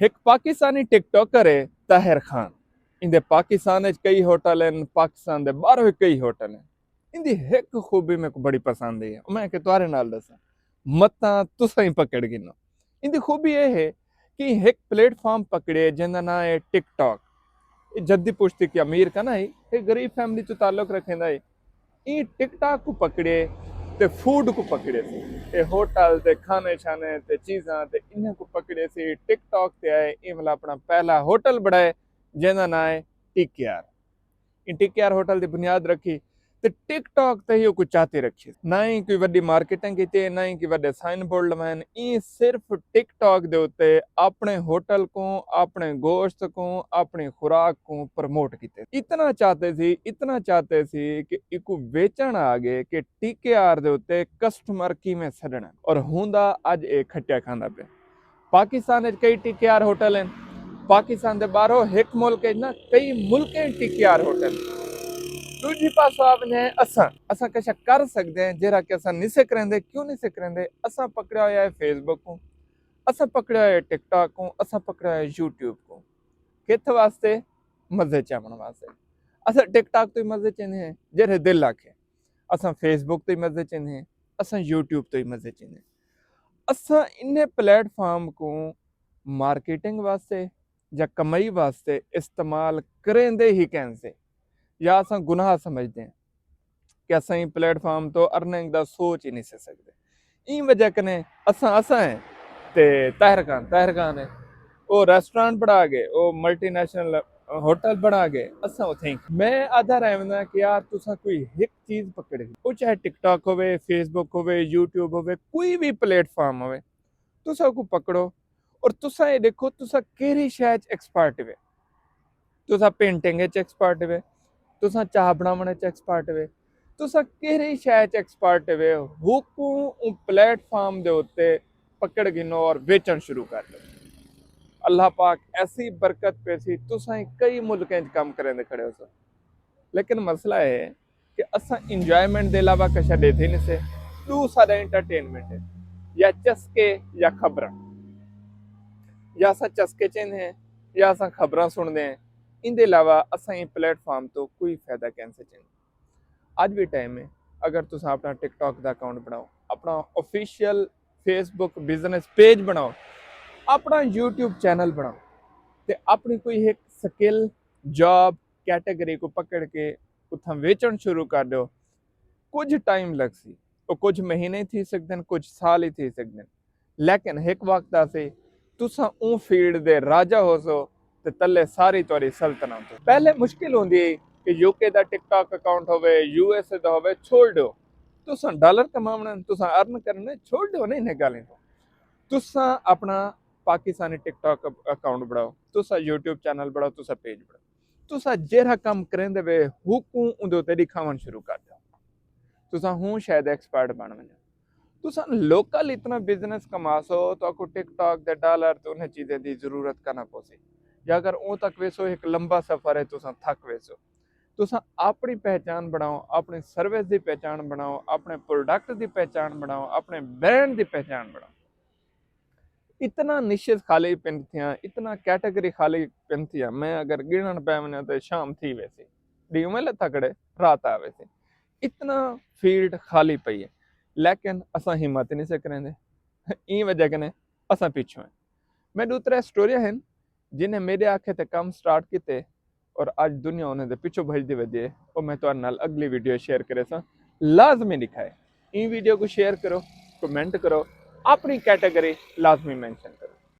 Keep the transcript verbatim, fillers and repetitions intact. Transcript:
ہک پاکستانی ٹک ٹاکر ہے طاہر خان۔ ایندے پاکستان وچ کئی ہوٹل ہن، پاکستان دے باہر وی کئی ہوٹل ہن۔ ایندی ہک خوبی میکوں بڑی پسند ہے، او میں کہ تہاݙے نال ݙساں، متاں تساں ہی پکڑ گھنو۔ ایندی خوبی اے ہے کہ ہک پلیٹ فارم پکڑے جیندا ناں ہے ٹک ٹاک۔ اے جدی پشتی کہ امیر کنا ہئی، اے غریب فیملی توں تعلق رکھیندا ہئی۔ ایں ٹک ٹاک کوں پکڑے تے فوڈ کوں پکڑے سی۔ اے ہوٹل تے کھانے شانے تے چیزاں تے انہاں کوں پکڑے سی۔ ٹک ٹاک تے آئے، ایں ولا اپݨا پہلا ہوٹل بݨائے جیندا ناں ہے ٹی کے آر۔ ایں ٹی کے آر ہوٹل دی بنیاد رکھی تے ٹک ٹاک تے ہی اوکوں چاتی رکھی۔ نہ ہی کوئی وݙی مارکیٹنگ کیتی، نہ ہی کوئی وݙے سائن بورڈ لوائن۔ ایں صرف ٹک ٹاک دے اتے اپݨے ہوٹل کوں، اپݨے گوشت کوں، اپݨی خوراک کوں پروموٹ کیتے۔ اتنا چاتے سی، اتنا چاتے سی کہ ایکوں ویچݨ آ ڳئے کہ ٹی کے آر دے اتے کسٹمر کیویں سݙݨا۔ اور ہوندا اڄ اے کھٹیا کھاندا پئے۔ پاکستان وچ کئی ٹی کے آر ہوٹل ہن، پاکستان دے ٻاہروں ہک ملک وچ نہ کئی ملکیں ٹی کے آر ہوٹل۔ ݙوجھی پاسوں آ ونڄے اساں، اساں کجھ کر سڳدے ہیں جیڑھا کہ اساں نسے کریندے۔ کیوں نسے کریندے؟ اساں پکڑیا ہویا ہے فیس بک کوں، اساں پکڑیا ہویا ہے ٹک ٹاک کوں، اساں پکڑیا ہویا ہے یوٹیوب کوں۔ کتھ واسطے؟ مزے چاوݨ واسطے۔ اساں ٹک ٹاک توں ہی مزے چیندے ہیں جیڑھے دل آکھے، اساں فیس بک توں ہی مزے چیندے ہیں، اساں یوٹیوب توں ہی مزے چیندے ہیں۔ اساں انہیں پلیٹ فارم کوں مارکیٹنگ واسطے یا کمائی واسطے استعمال کریندے ہی کینسے، یا اساں گناہ سمجھدے ہیں کہ اساں ایں پلیٹ فارم توں ارننگ دا سوچ ہی نہیں سے سکدے۔ ایں وجہ کنے اساں اساں ہیں تے طاہر خان طاہر خان ہے۔ او ریسٹورانٹ بݨا ڳئے، او ملٹی نیشنل ہوٹل بݨا ڳئے، اساں اتھیں ہی۔ میں آہدا رہ وینداں کہ یار تساں کوئی ہک چیز پکڑے، او چاہے ٹک ٹاک ہووے، فیس بک ہووے، یوٹیوب ہووے، کوئی وی پلیٹ فارم ہووے، تساں اوکوں پکڑو اور تساں اے ݙیکھو تساں کیڑھی شے اچ ایکسپرٹ وے۔ تساں پینٹنگ اچ ایکسپرٹ وے، تساں چاہ بݨاوݨ اچ ایکسپرٹ وے، تساں کیڑھی شے اچ ایکسپرٹ وے، ہوکوں اوں پلیٹ فارم دے اتے پکڑ گھنو اور ویچݨ شروع کر ݙیو۔ اللہ پاک ایسی برکت پیسی، تساں ہی کئی ملکیں اچ کم کریندے کھڑے ہوسو۔ لیکن مسئلہ اے ہے کہ اساں انجوائمنٹ دے علاوہ کجھ ݙیندے نہیں سے۔ ݙو ساݙا انٹرٹینمنٹ ہے، یا چسکے یا خبراں۔ یا اساں چسکے چیندے ہیں، یا اساں خبراں سݨدے ہیں۔ ایندے علاوہ اساں ایں پلیٹ فارم توں کوئی فائدہ کین سے چیندے۔ اڄ وی ٹائم ہے، اگر تساں اپݨا ٹک ٹاک دا اکاؤنٹ بݨاؤ، اپݨا آفیشل فیس بک بزنس پیج بݨاؤ، اپݨا یوٹیوب چینل بݨاؤ، تے اپݨی کوئی ہک سکل، جاب، کیٹیگری کوں پکڑ کے اتھاں ویچݨ شروع کر ݙیو۔ کجھ ٹائم لڳسی، او کجھ مہینے تھی سڳدن، کجھ سال ہی تھی سڳدن، لیکن ہک وقت آسی تساں اوں فیلڈ دے راجا ہوسو تے تلے ساری تہاݙی سلطنت ہو۔ پہلے مشکل ہوندی ہئی کہ یو کے دا ٹک ٹاک اکاؤنٹ ہووے، یو ایس اے دا ہووے، چھوڑ ݙیو۔ تساں ڈالر کماوݨے ہن، تساں ارن کرݨے، چھوڑ ݙیو نا انہیں ڳالھیں کوں۔ تساں اپݨا پاکستانی ٹک ٹاک اکاؤنٹ بݨاؤ، تساں یوٹیوب چینل بݨاؤ، تساں پیج بݨاؤ۔ تساں جیڑھا کم کریندے وے، ہوکوں اوندے اتے ݙکھاوݨ شروع کر ݙیو۔ تساں ہوں شاید ایکسپرٹ بݨ ونڄو۔ تساں لوکل اتنا بزنس کماسو، تہاکوں ٹک ٹاک دے ڈالر تے انہیں چیزیں دی ضرورت کنا پوسی۔ یا اگر اوں تک ویسو، ہک لمبا سفر ہے، تساں تھک ویسو۔ تساں اپݨی پہچان بݨاؤ، اپݨی سروس دی پہچان بݨاؤ، اپݨے پروڈکٹ دی پہچان بݨاؤ، اپݨے برانڈ دی پہچان بݨاؤ۔ اتنا نشز خالی پن تھیاں، اتنا کیٹیگری خالی پن تھیاں، میں اگر ڳݨݨ پئے ونڄاں تے شام تھی ویسی، ݙینہہ ویلے تکڑے رات آ ویسی۔ اتنا فیلڈ خالی پئی ہے، لیکن اساں ہمت نہیں سے کریندے۔ ایں وجہ کنے اساں پچھوں ہیں۔ میں ݙو ترے سٹوریاں ہن جنہیں میݙے آکھے تے کم سٹارٹ کیتے، اور اڄ دنیا انہیں دے پچھوں بھڄدی ودی ہے۔ او میں تہاݙے نال اڳلی ویڈیو شیئر کریساں، لازمی ݙکھائے۔ ایں ویڈیو کوں شیئر کرو، کمنٹ کرو، اپݨی کیٹیگری لازمی مینشن کرو۔